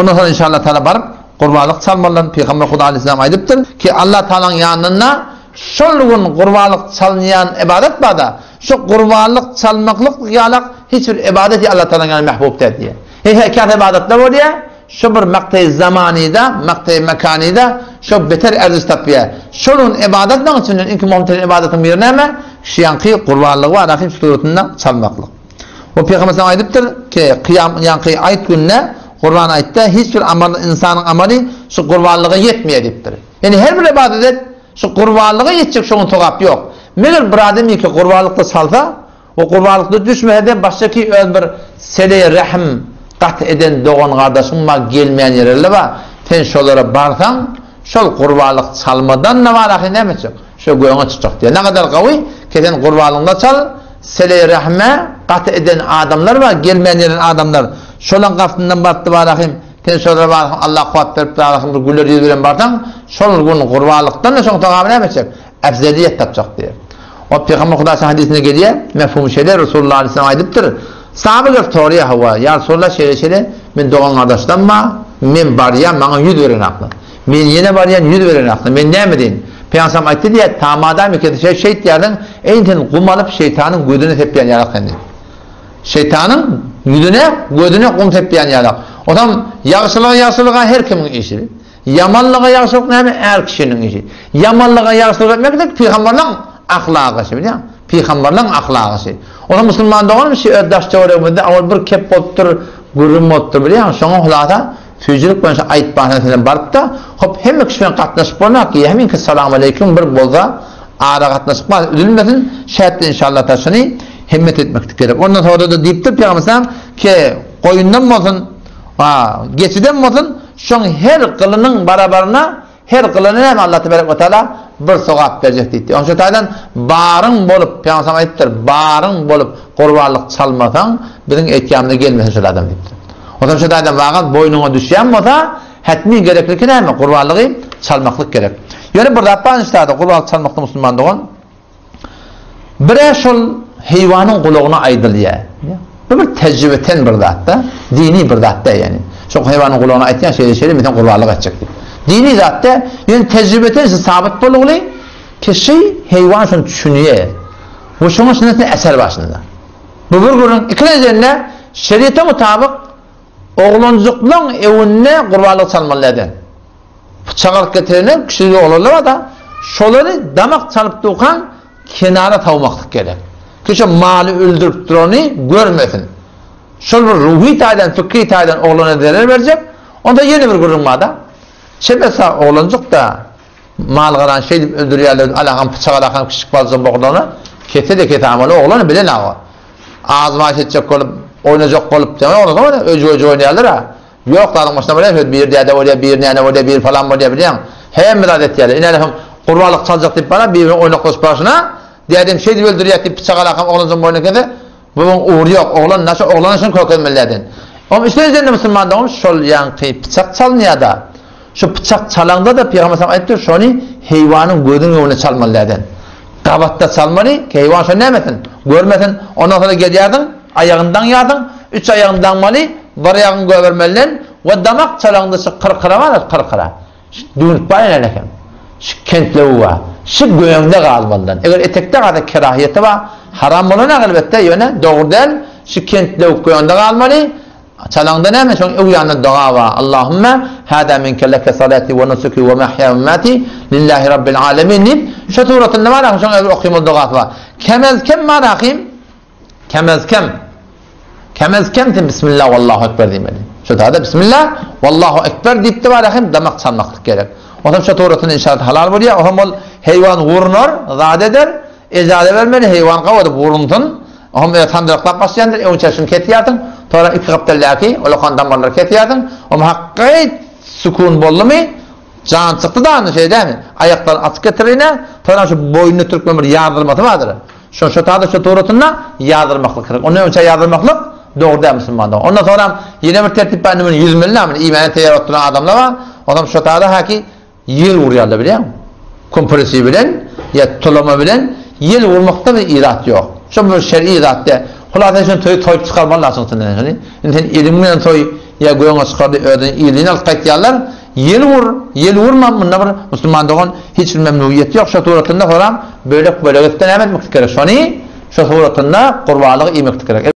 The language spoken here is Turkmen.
Ondan soň inşallah taala baryp gurbanlyk çalmalydyr. Pygamber Huda aleyhisselam aýdypdyr ki, Allah Taalanyň ýanynda şol gün gurbanlyk çalynýan ybadat barda, şu gurbanlyk çalmaklyk ýalak hiç bir ybadat Allah Taalanyň ýanynda mehbub däl diýýär. He käte ybadatlar bolýar, şu bir maktaýy zamanyda, maktaýy mekanyda şo beter erziş tapýar. Şol gün ybadatlaryň içinden iň möhüm ybadatyň biri näme? Şu ýanky gurbanlygy bar, ahim suratynda çalmaklyk. O Pygamber sallam aýdypdyr ki, kyýam ýaňky aýt gününe Gurban aýtda hiç bir amal ynsanyň amaly şu gurbanlyga ýetmeýär diýipdir. Ýani her bir ybadat et, şu gurbanlyga ýetjek şoňa sogap ýok. Meger bir adam ýeke gurbanlykda çalsa, o gurbanlykda düşmese-de başga ki öz bir sele rehm gat eden dogan gardaşyň bar gelmeýän ýerleri bar. Sen şolara barsaň, şol gurbanlyk çalmadan-da bar ahy näme etjek? Şo göňe çykjak diýýär. Nägadar gawy, kesen gurbanlygyňda çal, seleý rehme gaty eden adamlar bar, gelmän ýeren adamlar. Şolaň gapysyndan barypdy barahym, sen şolara barsaň Allah kuwwat berip barahym bir güler ýüz bilen barsaň, şol gün gurbanlykdan-da şoň sogaby näme etjek? Efzeliýet tapjak diýýär. O Pygamber Hudaýyň hadysynda gelýär, mefhumy şeýle, Resulullah aleyhisselam aýdypdyr, Sahaba gelip soraýar, hawa, ýa Resulullah şeýle-şeýle, men dogan-gardaşlarym bar, men barýan, maňa 100 berenaklar. Men ýene barýan, 100 berenaklar. Men näme edeýin? Pygamberimiz aýtdy diýýär, Tamadam ekeni şeý şeýtýärdiň, eý sen gum alyp şeýtanyň gözüne sepýän ýalak sen diýip. Şeýtanyň ýüzüne, gözüne gum sepýän ýalak. Onsoň ýagşylyga ýagşylyga her kimiň işi. Ýamanlyga ýagşylyk näme? Är kişiniň işi. Ýamanlyga ýagşylyk etmek pygamberliň ahlagy şi bilýäň. Pygamberliň ahlagy şi. Onsoň musulman doganym şi öz daş töweregimizde awal bir kep bolupdyr, gürrüň bolupdyr bilýäň. Şoňa hulasa Süýjülik boýunça aýtmana senem barypda, hop hemme kişi bilen gatnaşyp bolmak, ýa heminki salamaleýkim bir bolsa ara gatnaşyk bar üzülmesin, şätde inşallah ta şuny hemmet etmeklik gerek. Ondan sonra-da diýipdir Pygamber sallam ki goýundan bolsun, a, geçiden bolsun, şoň her gylynyň barabaryna Her kylana näme Allah tebarek we taala bir sogap berjek diýipdir. Onuň şu taýdan baryň bolup, Pygamber sallam aýdypdyr, baryň bolup gurbanlyk çalmasaň, biziň etýamyza gelmesin şol adam diýipdir. Onsoň şu taýdan wagyz boýnuňa düşýän bolsa, hetmi gerekliki näme? Gurbanlygy çalmaklyk gerek. Ýöne bir zat bar inşallah, gurbanlyk çalmakda musulman dogan Birä şol heýwanyň gulagyna aýdylýar. Bu bir tejribeten bir zat-da, dini bir zat däl ýagny. Şol heýwanyň gulagyna aýtýan şeýle-şeýle men sen gurbanlyk etjek diýip. Dini zat däl, ýöne tejribeten şu sabyt bolugly kişi heýwan şony düşünýär. We şoňa şundan eser başynda. Bu bir gürrüň. Ikinjiden-de şeriata mutabyk oglanjyklaň öwünde gurbanlyk çalmaly däl. Pyçak alyp getirene kişi oglanlar bar-da, şolary damak çalyp durkaň kenara sawmaklyk gerek. Ki şo maly öldürip durany görmesin. Şol bir ruhy taýdan, fikri taýdan oglana zerer berjek. Onda ýene bir gürrüň bar-da. Şepe sag oglanjyk-da mal-garany şeýdip öldürýärler, alakam pyçak alakam kiçijik balja oglana kese-de kese amaly oglany bilen aga. Az-maş etjek bolup, oýnajak bolup, oglanlar öjük-öjük oýnaýarlar-a. Ýok zadyň başyna bolýar, şöyle biri däde bolýar, biri näne bolýar, biri falan bolýar bilýäň. Hemme zat etýärler. Ine hem gurbanlyk çaljak diýip bara, biri oýnaklaşyp barşyna, dädem şeýdip öldürýär diýip pyçak alakam oglanjygyň boýnuna kese, buň ugry ýok. Oglan naşa oglana şuny kökezmelilerden. Oň üstüne jende musulman dogum şol ýaňky pyçak çalynýar-da. Şu pyçak çalaňda-da Pygamber sallam aýdypdyr, şony heýwanyň gözüň öňünde çalmaly däden. Gabatda çalmaly, ki heýwan şony nämesin? Görmesin. Ondan soňra gelýärdiň, Aýagyny daňýarsyň, üç aýagyny daňmaly, bir aýagyňy göbermelinden we damak çalaňda şu kyrkyra bar, kyrkyra. Şu düwnük bar ýa näme? Şu kentlewük bar. Şu göňde galmalydan. Eger etekde galsa kerahiýeti bar. Haram bolanok elbetde, ýöne dogry däl. Şu kentlewük göňde galmaly. Çalaňda näme? Şoň öň ýanynda doga bar. Allahümme hada minke leke salati we nusuki we mahýa we mamati lillahi rabbil alemin diýip, şu suratynda bar, şoň özi okymaly dogasy bar. Kemez-kem bar ahym. Kemez-kem. Kemez-kem sen Bismillah Wallahu Ekber diýmeli. Şu taýda Bismillah Wallahu Ekber diýip de bar hem damak çalmaklyk gerek. Ondan şu turatyn inşaat halal bolýar. O hem ol heýwan wurnar, zat eder. Ejaze bermeli, heýwan gawadyp wurunsyn. O hem öýe sandyraklap başlaýandyr, öňçe şuny kesýärsiň. Sonra iki gapdaldaky ulakan damarlary kesýärsiň. O hakky sükun boldumy? Jan çykdy da indi şeýle dälmi? Aýaklaryny açyk getirine, sonra şu boýnuna türkmen bir ýazdyrmasy bardyr. Şo şo tada şo suratynda ýazdyrmaklyk gerek. Ondan öňçä ýazdyrmaklyk dogry däl musulmanda. Ondan soňram ýene bir tertip bar, indi muny ýüzmeli näme, iýmäne teýýar oturan adamlar bar. Onam şo tada häki ýel urýarlar bilýäňmi? Kompressiýa bilen ýa tulama bilen ýel urmakda bir irat ýok. Şo bir şer'i zat däl. Hulasa şony toýup toýup çykarmaly laçyň içinden şony. Indi sen eliň bilen toý, Ýa göňe çykardy özüni yzyna alyp gaýtýarlar. Ýel ur, ýel urma munda bir musulman dogan hiç bir memnuiýeti ýok şo suratynda soram bölek bölek etde näme etmeklik gerek şony şo suratynda gurbanlygy iýmeklik gerek.